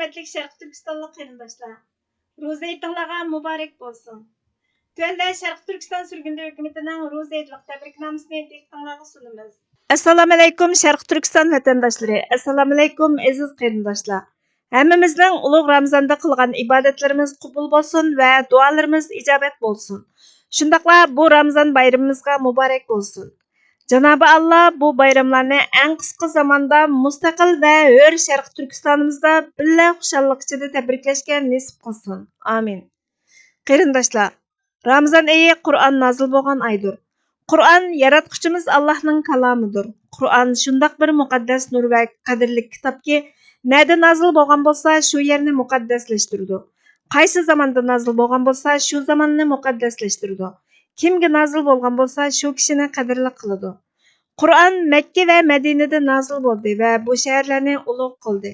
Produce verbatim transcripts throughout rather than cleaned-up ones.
ھۆرمەتلىك شەرقىي تۈركىستانلىق قېرىنداشلار، روزا ھېيتىڭلارغا مۇبارەك بولسۇن! تۆۋەندە شەرقىي تۈركىستان سۈرگۈندە ھۆكۈمىتىنىڭ روزا ھېيتلىق تەبرىكنامىسىنى دىققىتىڭلارغا سۇنىمىز. ئەسسالامۇئەلەيكۇم شەرقىي تۈركىستان ۋەتەنداشلىرى، ئەسسالامۇئەلەيكۇم ئەزىز قېرىنداشلار! ھەممىمىزنىڭ ئۇلۇغ رامىزاندا قىلغان ئىبادەتلىرىمىز قوبۇل بولسۇن ۋە دۇئالىرىمىز ئىجابەت بولسۇن. شۇنداقلا بۇ رامىزان بايرىمىمىزغا مۇبارەك بولسۇن. جانابى ئاللا بۇ بايراملارنى ئەڭ قىسقا زاماندا مۇستەقىل ۋە ھۆر شەرقىي تۈركىستانىمىزدا بىللە خۇشاللىق ئىچىدە تەبرىكلەشكە نېسىپ قىلسۇن. ئامىن. قېرىنداشلار، رامىزان ئېيى قۇرئان نازىل بولغان ئايدۇر. قۇرئان ياراتقۇچىمىز ئاللاھنىڭ كالامىدۇر. قۇرئان شۇنداق بىر مۇقەددەس نۇر ۋە قەدىرلىك كىتابكى، نەدە نازىل بولغان بولسا، شۇ يەرنى مۇقەددەسلەشتۈرىدۇ. قايسى زاماندا نازىل بولغان بولسا، شۇ زاماننى مۇقەددەسلەشتۈرىدۇ. كىمگە نازىل بولغان بولسا، شۇ كىشىنى قەدىرلىك قىلىدۇ. قۇرئان مەككە ۋە مەدىنىدە نازىل بولدى ۋە بۇ شەھەرلەرنى ئۇلۇغ قىلدى.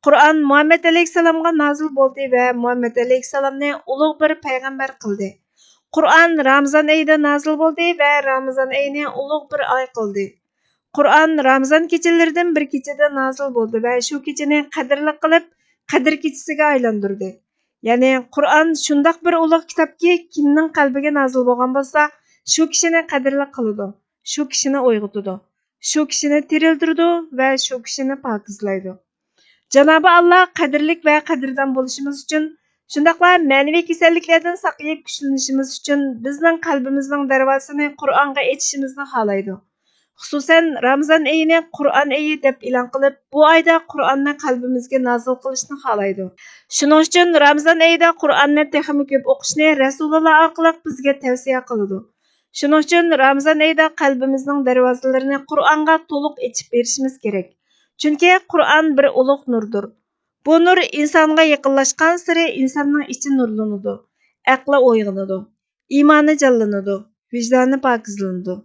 قۇرئان مۇھەممەد ئەلەيھىسسالامغا نازىل بولدى ۋە مۇھەممەد ئەلەيھىسسالامنى ئۇلۇغ بىر پەيغەمبەر قىلدى. قۇرئان رامىزان ئېيىدا نازىل بولدى ۋە رامىزان ئېيىنى ئۇلۇغ بىر ئاي قىلدى. قۇرئان رامىزان كېچىلىرىدىن بىر كېچىدە نازىل بولدى ۋە شۇ كېچىنى قەدىرلىك قىلىپ، قەدىر كېچىسىگە ئايلاندۇردى. يەنى قۇرئان شۇنداق بىر ئۇلۇغ كىتابكى، كىمنىڭ قەلبىگە نازىل بولغان بولسا، شۇ كىشىنى قەدىرلىك قىلىدۇ، شۇ كىشىنى ئويغىتىدۇ، شۇ كىشىنى تىرىلدۈرىدۇ ۋە شۇ كىشىنى پاكىزلايدۇ. جانابى ئاللا قەدىرلىك ۋە قەدىردان بولۇشىمىز ئۈچۈن، شۇنداقلا مەنىۋى كېسەللىكلەردىن ساقىيىپ كۈچلىنىشىمىز ئۈچۈن بىزنىڭ قەلبىمىزنىڭ دەرۋازىسىنى قۇرئانغا ئېچىشىمىزنى خالايدۇ. خۇسۇسەن، رامىزان ئېيىنى قۇرئان ئېيى دەپ ئېلان قىلىپ، بۇ ئايدا قۇرئاننى قەلبىمىزگە نازىل قىلىشنى خالايدۇ. شۇنىڭ ئۈچۈن رامىزان ئېيىدا قۇرئاننى تېخىمۇ كۆپ ئوقۇشنى رەسۇلۇللا ئارقىلىق بىزگە تەۋسىيە قىلىدۇ. شۇنىڭ ئۈچۈن رامىزان ئېيىدا قەلبىمىزنىڭ دەرۋازىلىرىنى قۇرئانغا تولۇق ئېچىپ بېرىشىمىز كېرەك. چۈنكى قۇرئان بىر ئۇلۇغ نۇردۇر. بۇ نۇر ئىنسانغا يېقىنلاشقانسېرى ئىنساننىڭ ئىچى نۇرلىنىدۇ، ئەقلى ئويغىنىدۇ، ئىمانى جانلىنىدۇ، ۋىجدانى پاكىزلىنىدۇ.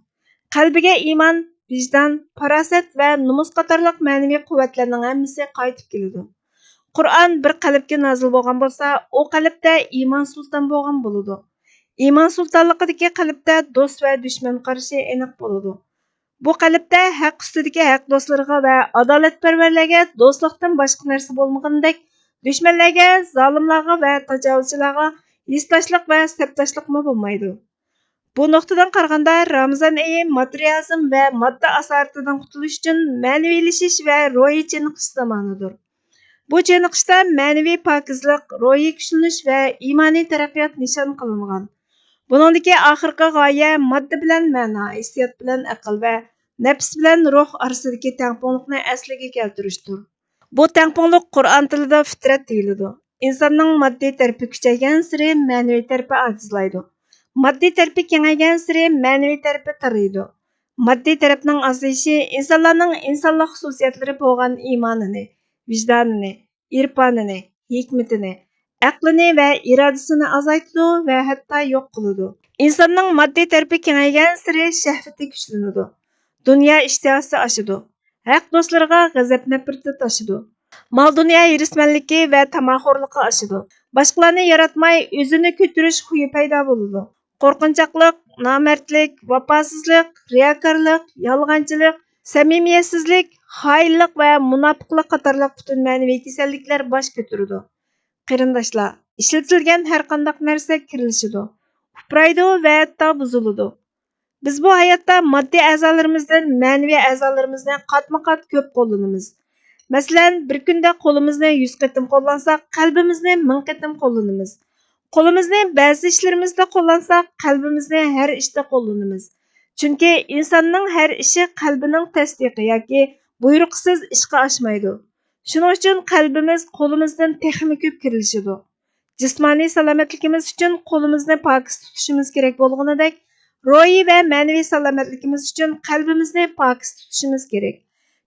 قەلبىگە ئىمان، ۋىجدان، پاراسەت ۋە نومۇس قاتارلىق مەنىۋى قۇۋۋەتلەرنىڭ ھەممىسى قايتىپ كېلىدۇ. قۇرئان بىر قەلبكە نازىل بولغان بولسا، ئۇ قەلبتە ئىمان سۇلتان بولغان بولىدۇ. ئىمان سۇلتانلىقىدىكى قەلبتە دوست ۋە دۈشمەن قارىشى ئېنىق بولىدۇ. بۇ قەلبتە ھەق ئۈستىدىكى ھەق دوستلىرىغا ۋە ئادالەتپەرۋەرلەرگە دوستلۇقتىن باشقا نەرسە بولمىغىنىدەك، دۈشمەنلەرگە، زالىملارغا ۋە تاجاۋۇزچىلارغا ھېسداشلىق ۋە سەپداشلىقمۇ بولمايدۇ. بۇ نۇقتىدىن قارىغاندا، رامىزان ئېيى ماتېرىيالىزم ۋە ماددا ئاسارىتىدىن قۇتۇلۇش ئۈچۈن مەنىۋىلىشىش ۋە روھىي چېنىقىش زامانىدۇر. بۇ چېنىقىشتا مەنىۋى پاكىزلىق، روھىي كۈچلىنىش ۋە ئىمانىي تەرەققىيات نىشان قىلىنغان. بۇنىڭدىكى ئاخىرقى غايە ماددا بىلەن مەنا، ھېسسىيات بىلەن ئەقىل ۋە نەپس بىلەن روھ ئارىسىدىكى تەڭپۇڭلۇقنى ئەسلىگە كەلتۈرۈشتۇر. بۇ تەڭپۇڭلۇق قۇرئان تىلىدا فىترەت دېيىلىدۇ. ئىنساننىڭ ماددىي تەرىپى كۈچەيگەنسېرى مەنىۋى تەرىپى ئاجىزلايدۇ. ماددىي تەرىپى كېڭەيگەنسېرى مەنىۋى تەرىپى تارىيىدۇ. ماددىي تەرەپنىڭ ئازىيىشى ئىنسانلارنىڭ ئىنسانلىق خۇسۇسىيەتلىرى بولغان ئىمانىنى، ۋىجدانىنى، ئېرپانىنى، ھېكمىتىنى، ئەقلىنى ۋە ئىرادىسىنى ئازايتىدۇ ۋە ھەتتا يوق قىلىدۇ. ئىنساننىڭ ماددىي تەرىپى كېڭەيگەنسېرى شەھۋىتى كۈچلىنىدۇ. دۇنيا ئىشتىھاسى ئاشىدۇ. ھەق دوستلىرىغا غەزەپ-نەپرىتى تاشىدۇ. مال-دۇنيا ھېرىسمەنلىكى ۋە تاماخورلۇقى ئاشىدۇ. باشقىلارنى ياراتماي، ئۆزىنى كۆتۈرۈش خۇيى پەيدا بولىدۇ. قورقۇنچاقلىق، نامەردلىك، ۋاپاسىزلىق، رىياكارلىق، يالغانچىلىق، سەمىمىيەتسىزلىك، خائىنلىق ۋە مۇناپىقلىق قاتارلىق پۈتۈن مەنىۋى كېسەللىكلەر باش كۆتۈرىدۇ. قېرىنداشلار، ئىشلىتىلگەن ھەرقانداق نەرسە كىرلىشىدۇ، ئۇپرايدۇ ۋە ھەتتا بۇزۇلىدۇ. بىز بۇ ھاياتتا ماددىي ئەزالىرىمىزدىن مەنىۋى ئەزالىرىمىزنى قاتمۇ قات كۆپ قوللىنىمىز. مەسىلەن، بىر كۈندە قولىمىزنى يۈز قېتىم قوللانساق، قەلبىمىزنى مىڭ قېتىم قوللىنىمىز. قولىمىزنى بەزى ئىشلىرىمىزدا قوللانساق، قەلبىمىزنى ھەر ئىشتا قوللىنىمىز. چۈنكى ئىنساننىڭ ھەر ئىشى قەلبىنىڭ تەستىقى ياكى بۇيرۇقىسىز ئىشقا ئاشمايدۇ. شۇنىڭ ئۈچۈن قەلبىمىز قولىمىزدىن تېخىمۇ كۆپ كىرلىشىدۇ. جىسمانىي سالامەتلىكىمىز ئۈچۈن قولىمىزنى پاكىز تۇتۇشىمىز كېرەك بولغىنىدەك، روھىي ۋە مەنىۋى سالامەتلىكىمىز ئۈچۈن قەلبىمىزنى پاكىز تۇتۇشىمىز كېرەك.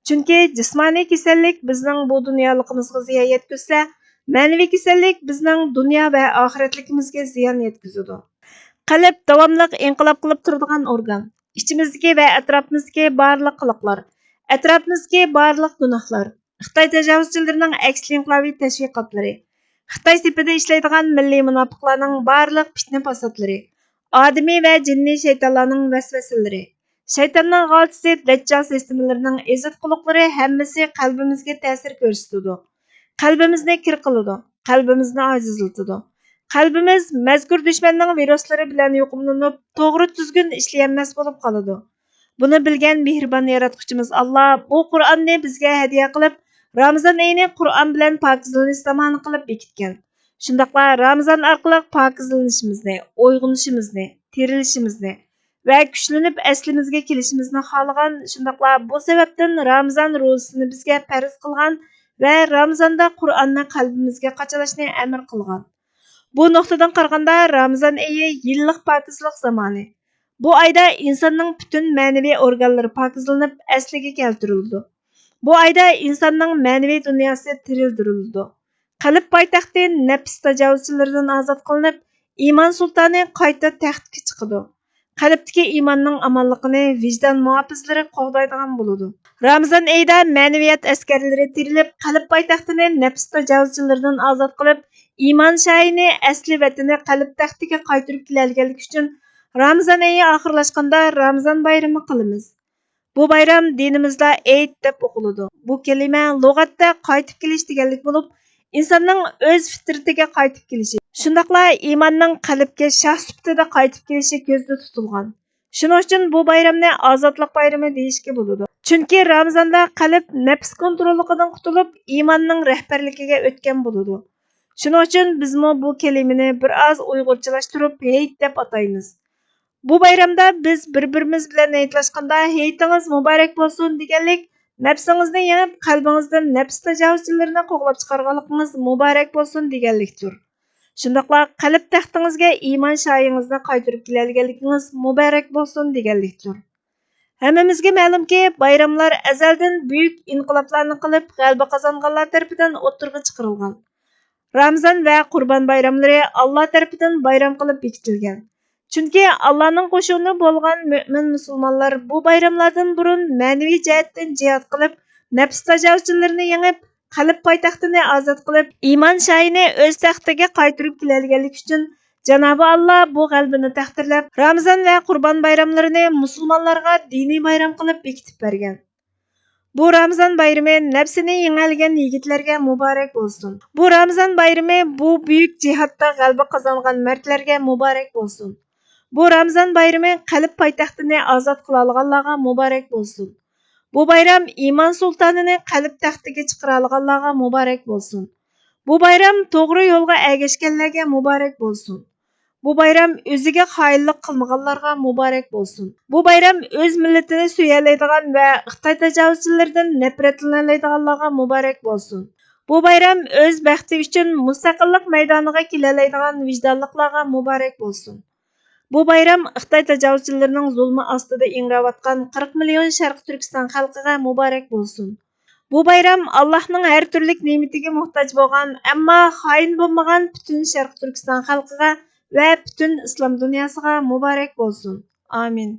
چۈنكى جىسمانىي كېسەللىك بىزنىڭ بۇ دۇنيالىقىمىزغا زىيان يەتكۈزسە، مەنىۋى كېسەللىك بىزنىڭ دۇنيا ۋە ئاخىرەتلىكىمىزگە زىيان يەتكۈزىدۇ. قەلب داۋاملىق ئىنقىلاب قىلىپ تۇرىدىغان ئورگان. ئىچىمىزدىكى ۋە ئەتراپىمىزدىكى بارلىق قىلىقلار، ئەتراپىمىزدىكى بارلىق گۇناھلار، خىتاي تاجاۋۇزچىلىرىنىڭ ئەكسىچىلىك ئىنقىلابىي تەشۋىقاتلىرى، خىتاي سېپىدا ئىشلەيدىغان مىللىي مۇناپىقلارنىڭ بارلىق پىتنە-پاساتلىرى، ئادىمىي ۋە جىننىي شەيتانلارنىڭ ۋەسۋەسىلىرى، شەيتاننىڭ غالتىسى، دەججال سىستېمىلىرىنىڭ ئېزىتقۇلۇقلىرى ھەممىسى قەلبىمىزگە تەسىر كۆرسىتىدۇ. قەلبىمىزنى كىر قىلىدۇ، قەلبىمىزنى ئاجىزلىتىدۇ. قەلبىمىز مەزكۇر دۈشمەننىڭ ۋىرۇسلىرى بىلەن يۇقۇملىنىپ، توغرا تۈزگۈن ئىشلىيەلمەس بولۇپ قالىدۇ. بۇنى بىلگەن مېھرىبان ياراتقۇچىمىز ئاللا بۇ قۇرئاننى بىزگە ھەدىيە قىلىپ، رامىزان ئېيىنى قۇرئان بىلەن پاكىزلىنىش زامانى قىلىپ بېكىتكەن. شۇنداقلا رامىزان ئارقىلىق پاكىزلىنىشىمىزنى، ئويغىنىشىمىزنى، تىرىلىشىمىزنى ۋە كۈچلىنىپ ئەسلىمىزگە كېلىشىمىزنى خالىغان، شۇنداقلا بۇ سەۋەبتىن رامىزان روزىسىنى بىزگە پەرز قىلغان ۋە رامىزاندا قۇرئاننى قەلبىمىزگە قاچىلاشنى ئەمر قىلغان. بۇ نۇقتىدىن قارىغاندا، رامىزان ئېيى يىللىق پاكىزلىق زامانى. بۇ ئايدا ئىنساننىڭ پۈتۈن مەنىۋى ئورگانلىرى پاكىزلىنىپ، ئەسلىگە كەلتۈرۈلىدۇ. بۇ ئايدا ئىنساننىڭ مەنىۋى دۇنياسى تىرىلدۈرۈلىدۇ. قەلب پايتەختى نەپس تاجاۋۇزچىلىرىدىن ئازاد قىلىنىپ، ئىمان سۇلتانى قايتا تەختكە چىقىدۇ. قەلبتىكى ئىماننىڭ ئامانلىقىنى ۋىجدان مۇھاپىزلىرى قوغدايدىغان بولىدۇ. رامىزان ئېيىدا مەنىۋىيەت ئەسكەرلىرى تىرىلىپ، قەلب پايتەختىنى نەپس تاجاۋۇزچىلىرىدىن ئازاد قىلىپ، ئىمان شاھىنى ئەسلى ۋەتىنى قەلب تەختىگە قايتۇرۇپ كېلەلىگەنلىكى ئۈچۈن، رامىزان ئېيى ئاخىرلاشقاندا رامىزان بايرىمى قىلىمىز. بۇ بايرام دىنىمىزدا ئېيت دەپ ئوقۇلىدۇ. بۇ كەلىمە لۇغەتتە قايتىپ كېلىش دېگەنلىك بولۇپ، ئىنساننىڭ ئۆز فىترىتىگە قايتىپ كېلىشى، شۇنداقلا ئىماننىڭ قەلبكە شاھ سۈپىتىدە قايتىپ كېلىشى كۆزدە تۇتۇلغان. شۇنىڭ ئۈچۈن بۇ بايرامنى ئازادلىق بايرىمى دېيىشكە بولىدۇ. چۈنكى رامىزاندا قەلب نەپس كونتروللۇقىدىن قۇتۇلۇپ، ئىماننىڭ رەھبەرلىكىگە ئۆتكەن بولىدۇ. شۇنىڭ ئۈچۈن بىزمۇ بۇ كەلىمىنى بىر ئاز ئۇيغۇرچىلاشتۇرۇپ ھېيت دەپ ئاتايمىز. بۇ بايرامدا بىز بىر-بىرىمىز بىلەن ھېيتلاشقاندا، «ھېيتىڭىز مۇبارەك بولسۇن» دېگەنلىك، نەپسىڭىزنى يېڭىپ، قەلبىڭىزدىن نەپس تاجاۋۇزچىلىرىنى قوغلاپ چىقارغانلىقىڭىز مۇبارەك بولسۇن دېگەنلىكتۇر. شۇنداقلا قەلب تەختىڭىزگە ئىمان شاھىڭىزنى قايتۇرۇپ كېلەلىگەنلىكىڭىز مۇبارەك بولسۇن دېگەنلىكتۇر. ھەممىمىزگە مەلۇمكى، بايراملار ئەزەلدىن بۈيۈك ئىنقىلابلارنى قىلىپ، غەلىبە قازانغانلار تەرىپىدىن ئوتتۇرىغا چىقىرىلغان. رامىزان ۋە قۇربان بايراملىرى ئاللا تەرىپىدىن بايرام قىلىپ بېكىتىلگەن. چۈنكى ئاللانىڭ قوشۇنى بولغان مۆمىن مۇسۇلمانلار بۇ بايراملاردىن بۇرۇن مەنىۋى جەھەتتىن جىھاد قىلىپ، نەپس تاجاۋۇزچىلىرىنى يېڭىپ، قەلب پايتەختىنى ئازاد قىلىپ، ئىمان شاھىنى ئۆز تەختىگە قايتۇرۇپ كېلەلىگەنلىكى ئۈچۈن، جانابى ئاللا بۇ غەلىبىنى تەقدىرلەپ، رامىزان ۋە قۇربان بايراملىرىنى مۇسۇلمانلارغا دىنىي بايرام قىلىپ بېكىتىپ بەرگەن. بۇ رامىزان بايرىمى نەپسىنى يېڭەلىگەن يىگىتلەرگە مۇبارەك بولسۇن. بۇ رامىزان بايرىمى بۇ بۈيۈك جىھادتا غەلىبە قازانغان مەردلەرگە مۇبارەك بولسۇن. بۇ رامىزان بايرىمى قەلب پايتەختىنى ئازاد قىلالىغانلارغا مۇبارەك بولسۇن. بۇ بايرام ئىمان سۇلتانىنى قەلب تەختىگە چىقىرالىغانلارغا مۇبارەك بولسۇن. بۇ بايرام توغرا يولغا ئەگەشكەنلەرگە مۇبارەك بولسۇن. بۇ بايرام ئۆزىگە خائىنلىق قىلمىغانلارغا مۇبارەك بولسۇن. بۇ بايرام ئۆز مىللىتىنى سۆيەلەيدىغان ۋە خىتاي تاجاۋۇزچىلىرىدىن نەپرەتلىنەلەيدىغانلارغا مۇبارەك بولسۇن. بۇ بايرام ئۆز بەختى ئۈچۈن مۇستەقىللىق مەيدانىغا كېلەلەيدىغان ۋىجدانلىقلارغا مۇبارەك بولسۇن. بۇ بايرام خىتاي تاجاۋۇزچىلىرىنىڭ زۇلمى ئاستىدا ئىڭراۋاتقان قىرىق مىليون شەرقىي تۈركىستان خەلقىگە مۇبارەك بولسۇن. بۇ بايرام ئاللاھنىڭ ھەر تۈرلۈك نېمىتىگە موھتاج بولغان، ئەمما خائىن بولمىغان پۈتۈن شەرقىي تۈركىستان خەلقىگە ۋە پۈتۈن ئىسلام دۇنياسىغا مۇبارەك بولسۇن. ئامىن.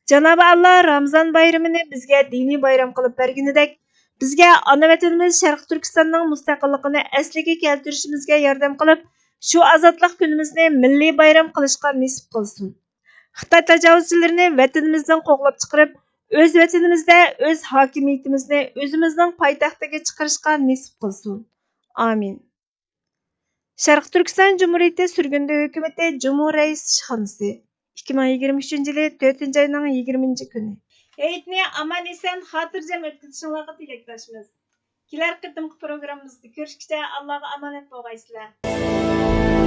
جانابى ئاللا رامىزان بايرىمىنى بىزگە دىنىي بايرام قىلىپ بەرگىنىدەك، بىزگە ئانا ۋەتىنىمىز شەرقىي تۈركىستاننىڭ مۇستەقىللىقىنى ئەسلىگە كەلتۈرۈشىمىزگە ياردەم قىلىپ، شۇ ئازادلىق كۈنىمىزنى مىللىي بايرام قىلىشقا نېسىپ قىلسۇن. خىتاي تاجاۋۇزچىلىرىنى ۋەتىنىمىزدىن قوغلاپ چىقىرىپ، ئۆز ۋەتىنىمىزدە ئۆز ھاكىمىيىتىمىزنى ئۆزىمىزنىڭ پايتەختىگە چىقىرىشقا نېسىپ قىلسۇن. ئامىن. شەرقىي تۈركىستان جۇمھۇرىيىتى سۈرگۈندە ھۆكۈمىتى جۇمھۇر رەئىس ئىشخانىسى، ئىككى مىڭ يىگىرمە ئۈچىنچى يىلى تۆتىنچى ئاينىڭ يىگىرمىنچى كۈنى. ھېيتنى ئامان-ئېسەن، خاتىرجەم ئۆتكۈزۈشۈڭلارغا تىلەكداشمىز. كېلەر قېتىمقى پروگراممىمىزدا كۆرۈشكىچە ئاللاغا ئامانەت بولغايسىلەر.